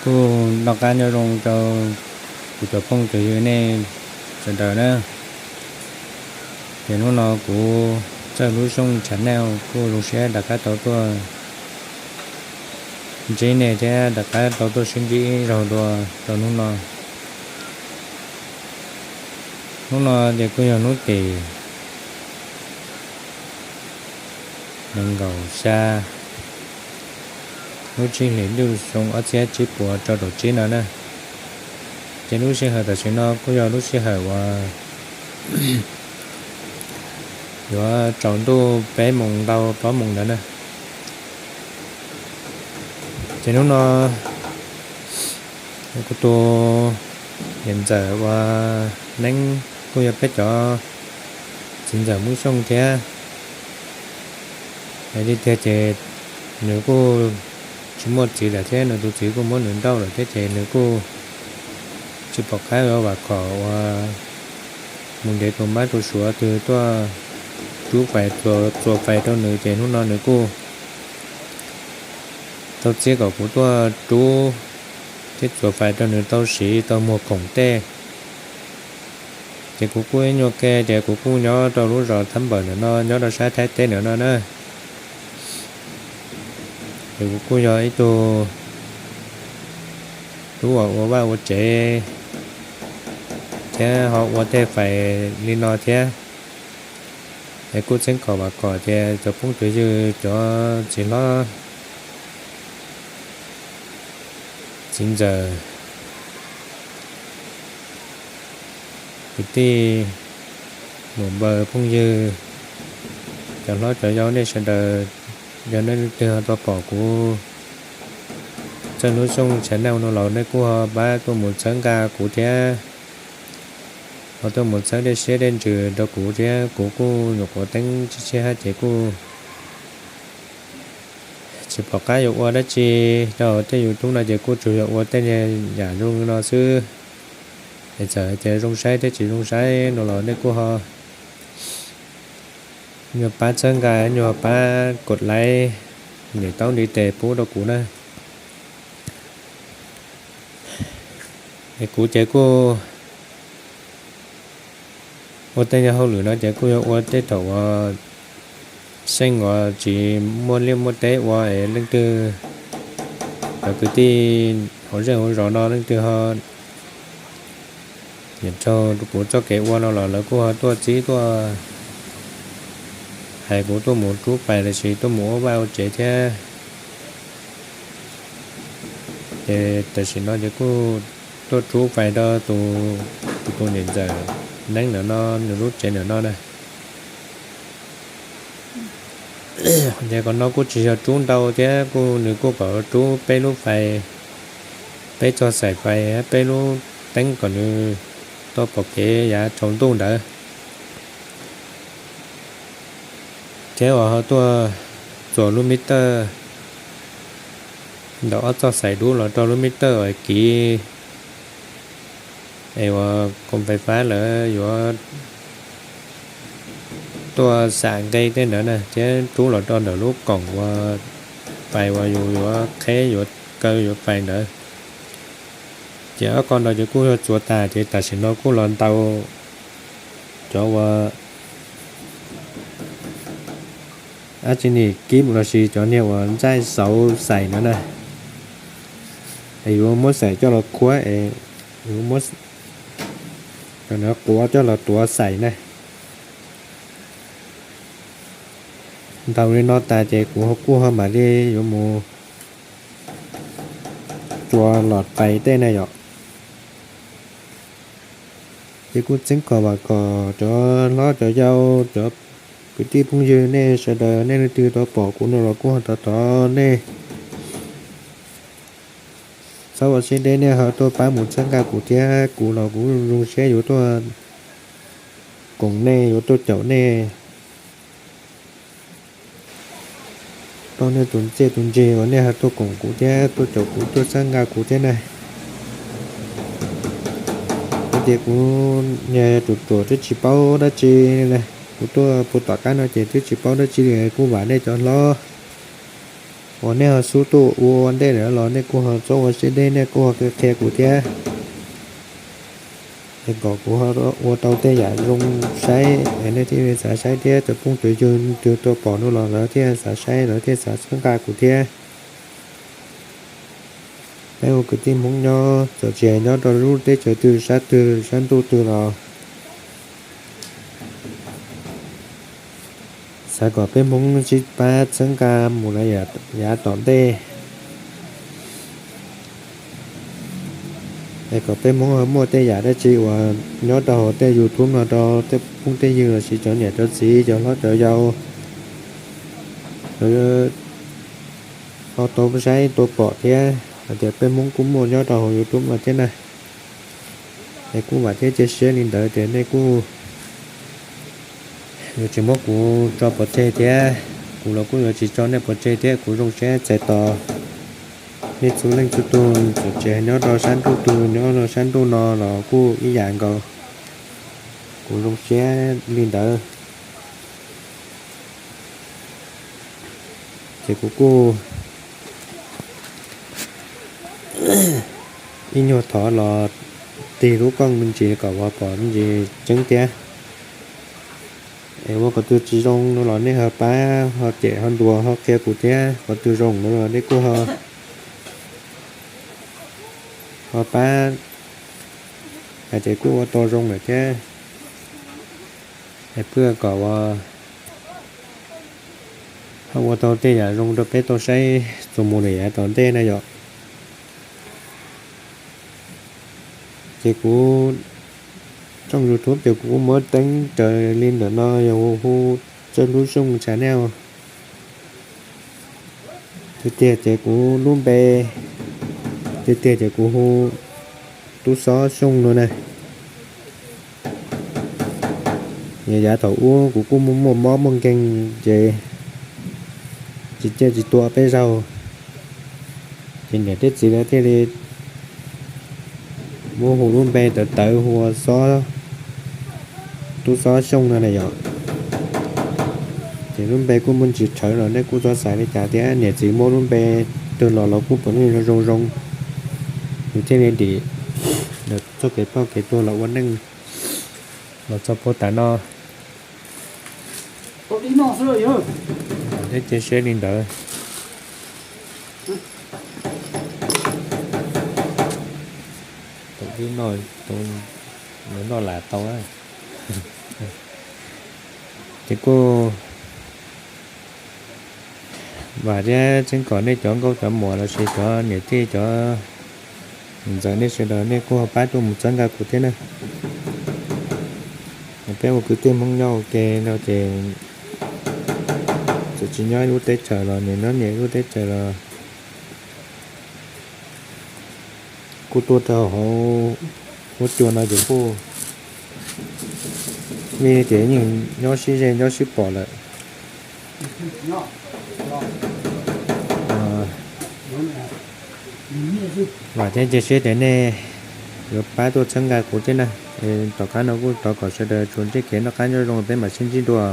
Kuj noj qab nyob zoo rau kuv cov phooj cov ywg nej sawv daws na. Ces hnub no kuv Txawj Lub Xyooj channel kuj zoo siab rov qab tau tuaj ntsib nej thiab rov qab tau tuaj sib ntsib ib zaug dua rau hnub no. Hnub no ces kuj yog hnub tim nees nkaum xya lub tsib hlis ntuj xyoo ob txhiab tsib puas rau caum tsib no na. Ces lub sij hawm tam sim no kuj yog lub sij hawm uas yuav tsaus ntuj peb moos ntau plaub moos ntawd na. Ces hnub no kuv tus niam ntxawm uas Neeb kuj yog peb cov txiv ntxawm Hmoob Xyooj thiab. Tiag tiag ces nws kuj tsis muaj txiv lawm thiab nws tus txiv kuj muab nws nrauj lawm thiab ces nws kuj tsis pom qab yuav vam khom uas mus nrhiav tus mab tus suav twg tuaj rub fais, txuas fais rau nws ces hnub no nws kuj tau txib kom kuv tuaj rub thiab txuas fais rau nws tau siv tau muag khoom tej. Ces kuv kuj ib nyuag ke ces kuv kuj nyob rau lub zos Thab Npawm ntawm no nyob rau sab Thaib teb ntawm no na. Ces kuv kuj yog ib tug tub uas ua vaj ua tsev thiab ho ua tej fais li no thiab. Es kuj txheeb kom vam khom tias cov phooj cov ywg cov txiv hlob txiv ntxawm kwv tij muam npawg phooj ywg cov hlob cov yau nej sawv daws, yog nej leej twg ho tau pom kuv Txawj Lub Xyooj channel no los nej kuj ho pab tuaj mus txhawb nqa kuv thiab ho tuaj mus txhawb dej siab dej ntsws rau kuv thiab kuv kuj nyuam qhuav teeb tsib tsib hab ces kuj tsis pom qab yuav ua dab tsi rau tej YouTube no ces kuj tsuas yog ua tej yam zoo li no xwb. Es txawm tias zoo saib thiab tsis zoo saib no los nej kuj ho nyuag pab txhawb nqa, nyuag pab kos laib, niam taub ntiv tes pub rau kuv na. Es kuv ces kuj ua tej nyuag hauj lwm no ces kuj yog ua tej thaum uas xeej uas tsis muaj liaj muaj teb ua es leej twg cov kwv tij hauv zej hauv zos no leej twg ho nyiam raug kuv txoj kev ua no los lawv kuj ho tuaj txib tuaj hais kuv tuaj mus rub fais los sis tuaj mus ua vaj ua tsev thiab. Ces tam sim no ces kuj tuaj rub fais rau tus, tus niam ntxawm Neeb ntawm no nws lub tsev ntawm no na. Ces qhov no kuj tsis yog rub ntau thiab kuj nws kuj kom rub peb lub fais, peb txoj xaim fais, peb lub teeb kom nws tau pom kev yav tsaus ntuj ntawd. Thiab uas ho tuaj txuas lub meter ntawm ob txoj xaim dub los rau lub meter uas kiv es uas koom fais fab lawv yuav tuaj xam nqe tej ntawd na thiab rub los rau ntawm lub koom uas fais uas yus yuav qheb yuav kaw yuav fais ntawd. Ces ob qho no ces kuj yog txuas tas ces tam sim no kuj los ntau cov uas dab tsi ni kib los sis cov niag uas ntxaij xauv xais ntawd na. Es yuav muab xais coj los khuab es yuav muab cov no quav coj los tuav xais na. Ntau li no tas ces kuv kuj ho mam li yuav mus txuas los fais tej na yom. Ces kuj txeeb kom vam khom cov hlob cov yau, cov kwv tij phooj ywg nej sawv daws, nej leej twg tau pom kuv no los kuj ho thov thov nej txhob ua siab deb, nej ho tuaj pab mus txhawb nqa kuv thiab kuv los kuv zoo siab yuav tuaj koom nej, yuav tuaj caum nej tau nej tus txiaj tus ntsig uas nej ho tuaj koom kuv thiab tuaj caum kuv tuaj txhawb nqa kuv thiab na. Ces kuv niag ruam ruam twb tsis paub dab tsi, kuv tuaj puag tom qab no ces twb tsis paub dab tsi li, kuj vam nej cov hlob Uas nej ho xub tuaj ua ntej lawm los nej kuj ho txhob ua siab deb, nej kuj ho qhia kuv thiab, es kom kuv ho ua tau tej yam zoo saib es nej thiaj li xav saib thiab, cov phooj cov ywg twg tau pom no los lawv thiaj xav saib, lawv thiaj xav txhawb nqa kuv thiab. Peb ua kwv tij Hmoob nyob txawm tsis hais nyob rau lub teb chaws twg, sab twg sab ntuj twg los xav kom peb Hmoob sib pab txhawb nqa mus rau yav tom ntej, es kom peb Hmoob ho muaj tej yam dab tsi uas nyob rau hauv tej YouTube no rau tej phooj tej ywg lossis cov niam cov txiv cov hlob cov yau ho tau saib tau pom thiab hais tias peb Hmoob kuj muaj nyob rau hauv YouTube no thiab na. Es kuj vam thiab cia siab li ntawd tias nej kuj yuav tsis muab kuv tso pov tseg thiab, kuv los kuj yuav tsis tso nej pov tseg thiab. Kuv zoo siab txais tos nej txhua leej txhua tug, txawm tsis hais nyob rau sab ntuj twg, nyob rau sab ntuj no los kuj ib yam nkaus, kuv zoo siab li ntawd. Ces kuv kuj ib nyuag thov los tig lub kooj me ntsis kom uas pom me ntsis tseeb thiab. Es ua qhov twg tsis zoo no los nej ho pab ho cem ho ntuas ho qhia kuv thiab, qhov twg zoo no los nej kuj ho pab hais tias kuj ua tau zoo lawm thiab. Es pab kom uas ho ua tau tej yam zoo rau peb tau saib txuas mus rau yav tom ntej na yom. Ces kuv tshooj YouTube ces kuv kuj muab teeb raws li ntawm no, yog hu Tsawg Lub Xyooj Channel. Tiag tiag ces kuv lub npe tiag tiag ces kuv hu Tub Xob Xyooj no na. Yog yav thaum ub kuv kuj muaj muaj mob muaj nkeeg ces tsis ciaj tsis tua peb zaug, ces niam thiab txiv lawv thiaj li muab hu lub npe tawv tawv hu ua Xob, Tub Xob Xyooj no na yom. Ces lub npe kuj muaj ntsis tshawv los nej kuj txhob xav li cas thiab, niam txiv muab lub npe twg los los kuj puav leej zoo zoo, nws thiaj li dim txoj kev ploj kev tuag los ua neej los txog puag tav no. Thiab cia siab li ntawd. Tau ib noj, tau noj lam tau. Ces kuj vam thiab tseeb kom nej cov nkauj cov muam lossis cov niam tij cov ntxawm nej sawv daws nej kuj ho pab tuaj mus txhawb nqa kuv thiab na. Peb ua kwv tij Hmoob nyob ua ke no ces txawm tsis nyob ib lub teb chaws los nim no nyob ib lub teb chaws los kuj tuaj rau hauv huab cua no ces kuj vim tias yeej nyob sib ze nyob sib pom lawm. Vam thiab cia siab tias nej yuav pab tuaj txhawb nqa kuv thiab na. Tom qab no kuj thov kom sawv daws tsuas ntsib kev noj qab nyob zoo, peb mam sib ntsib dua.